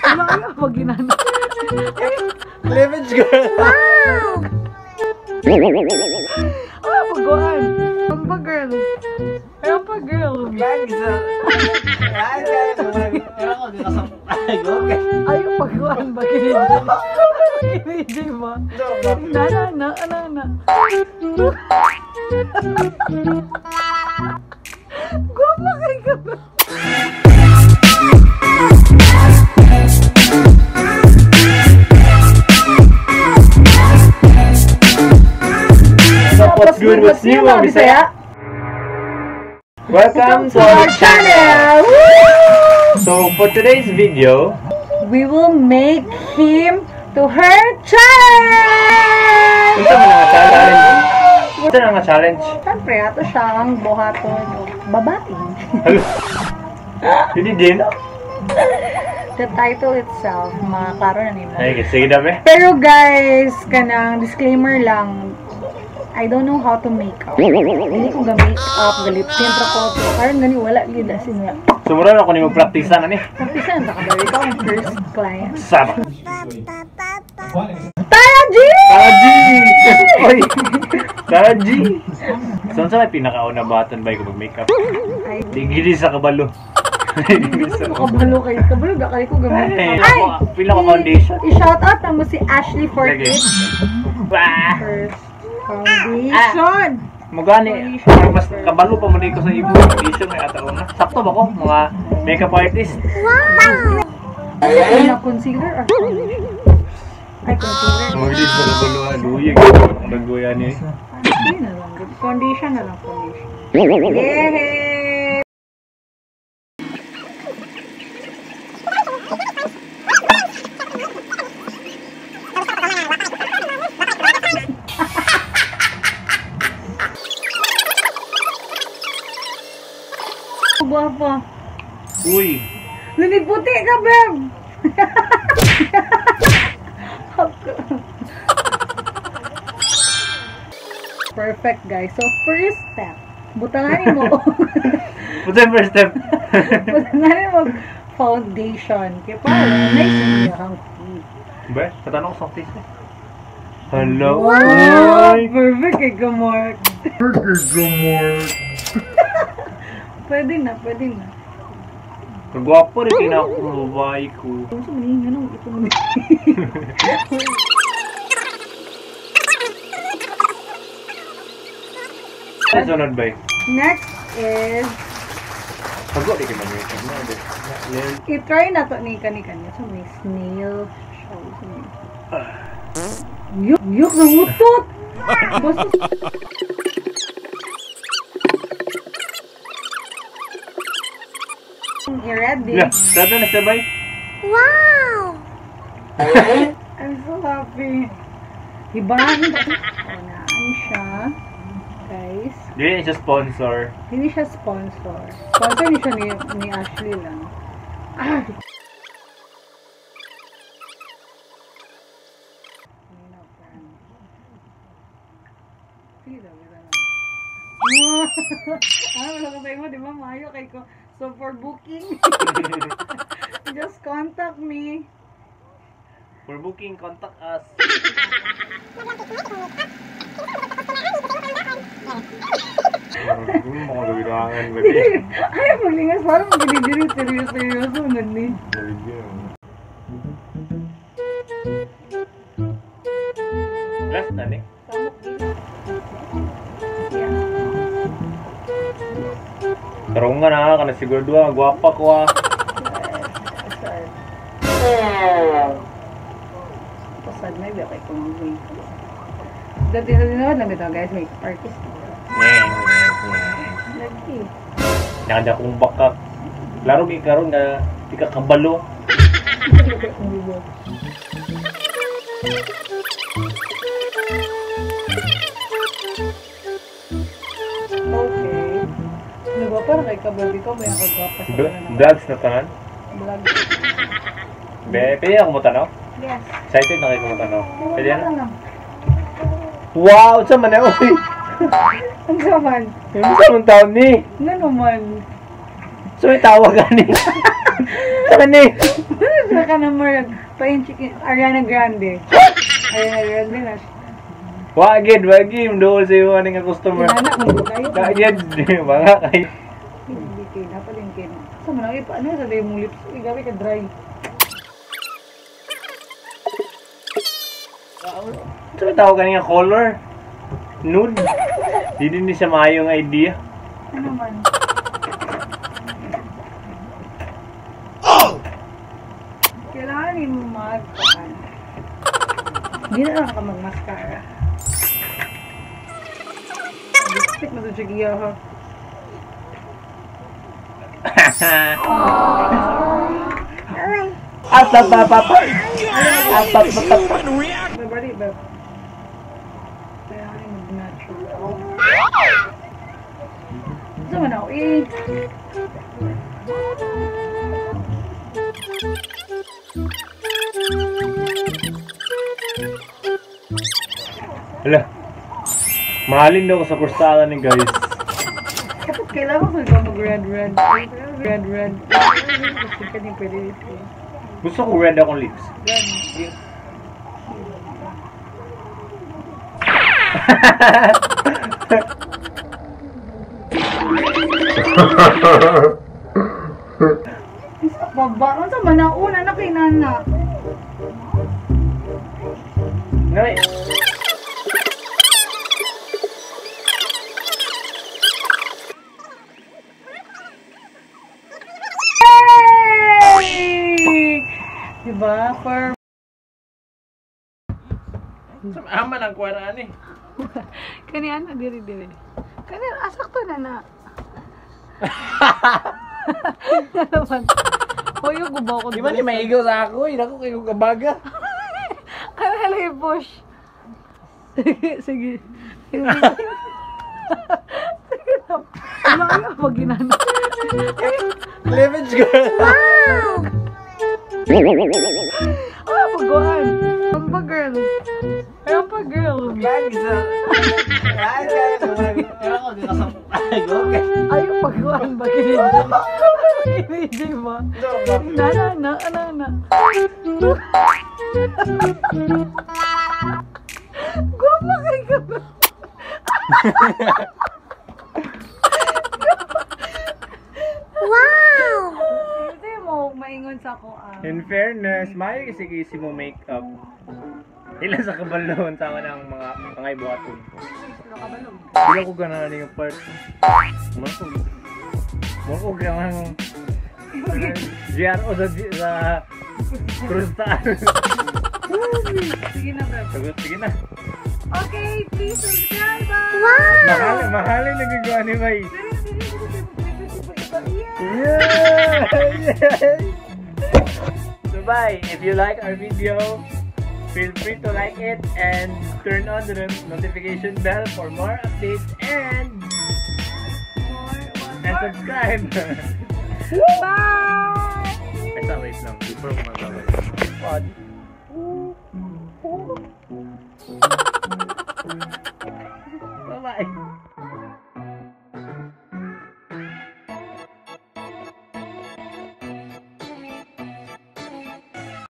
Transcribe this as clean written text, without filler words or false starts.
Ano pag ginana? Cleavage girl. Wow! Ah, pagkuhan. Rampa girl. Rampa girl. Ayaw pagkuhan ba? Kinidji ba? Na na na na na. Guwapa kay ka ba? What's good, what's new, mga Bisaya? Welcome to our channel! Woo! So, for today's video, we will make him to her challenge! Ito na nga challenge! Ito na nga challenge! Siyempre, ato siyang buhaton babae. Hindi din? The title itself, makaklaro na nimo. Ay, sige dami. Pero guys, kanang disclaimer lang, I don't know how to make up. Hindi ko ga-make up, ga-lip tint ako. Parang gani, wala gid as in. Sumura na ako ni mag-practice na ni. Practice na ka ba? Ikaw ang first client. Sama. Tara G! Tara G! Oy! Tara G! So, saan may pinakauna button ba ikaw mag-make up? Di gili sa kabalo. Kabalo kayo. Kabalo ba kayo ko ga-make up? Ay! Pila ko foundation. I-shout out na mo si Ashley Fortit. First foundation! Magani, parang mas kabalo pa mo ko sa ibo. Foundation may ata una. Sakto ba ko? Mga makeup artist. Wow! Ano, concealer or foundation? Ay, concealer. Magdis sa kabalo, luyag. Ang nagguya niya. Foundation na lang. Foundation na lang, foundation. Yay! Guwapo. Uy. Lumig puti ka, beb. Perfect, guys. So, first step. Butanganin mo. What's the first step? Butanganin mo foundation. Kaya parang nice ang iyong feet. Ba? Katanong ko sa face eh. Hello. Wow! Perfect kay Gamork. Perfect Gamork. Pwede na, pwede na. Kagwapo rin kinakumabay ko. Gusto mo niya, ano? Ito mo niya. Sunod ba? Next is... Pag-go, di ka mag-makeup na. I-try na to ni kani-kani. So may snail show. Yuk! Yuk! Nangutot! Basta... I-ready. Yeah, sabi na sabay. Wow! I'm so happy. Hibahan ba? Oh, naan siya. Guys. Hindi siya sponsor. Hindi siya sponsor. Sponsor ni siya ni Ashley lang. Ah! Ah, wala ko sa'yo mo, di ba? Mayo kay ko. So, for booking, just contact me. For booking, contact us. Ay, maglingas. Parang magdidiri. Seryoso, seryoso. Ang Last na, ni? Tarong nga na, kana siguro dua, gwapa ko ah. Pasad na, iba kay kong makeup. Dati na dinawad lang ito guys, makeup artist. Lagi. Nakada kong baka. Klaro kay karon nga di ka kabalo. Okay. Diba parang kay kabalo ko may ako gwapa sa Vlogs na tanan? Vlogs. Be, pwede ako mutanaw? Yes. Excited na kayo mutanaw. Pwede na? Wow! Saan man na? Uy! Ang saman? Ang saman taon ni? Ano naman? So may tawag ani. Sa kani. Sa ka na mo pa-chicken Ariana Grande. Ariana Grande na. Wagid, wagi dool sa iyo ani nga customer. Inana mo kayo. Kagid, mga kay. Hindi kay napalingkin. Sa man ang ipa ano sa day mong lips, igabi ka dry. Sa may tawag ani nga color? Nude. Dili ni siya maayong idea. Ano man? Oh! Kailangan ni mag hindi na lang ka mag-mascara. Lipstick na ito siya ha. Babali ba? Kailangan mag-natural. Saan man ako eh? Hala. Mahalin daw ko sa krustada ni guys. Dapat kailangan ko ikaw mag-red, red. Red, red. Gusto ka din pwede dito. Gusto ko red akong lips. Red. Isa pa ba? Ano sa man na kay nana? Nay. Hey! Diba? For Ama ng kuwaraan eh. Kani ano diri diri. Kani asak to na na. Naman. Hoy, gubaw ko. Di ba ni maigaw sa ako? Hindi ako kayo kabaga. Ano hala i-push? Sige, sige. Sige. Sige na. Ano ano pag ginana? Cleavage girl. Ah, pagguan. Rampa girl. Rampa girl. Ayaw pagguan ba kinidyo? Kinidyo ba? Na na na na na. Guwapa kay ka ba? Wow! Hindi mo maingon sa ako ah. In fairness, maayo kasi kasi mo makeup. Ilan sa kabalon sa ng mga ibuhaton. Hindi ako ganahan yung part. Mo ko ganahan GRO sa Cruztaan. Sige na, bro. Sagot, sige na. Okay, please subscribe. Wow! Mahalin nagagawa ni May. Yeah! Yeah! So bye. If you like our video, feel free to like it and turn on the notification bell for more updates and subscribe. Bye! Ay, wait lang. Before ko magkabay.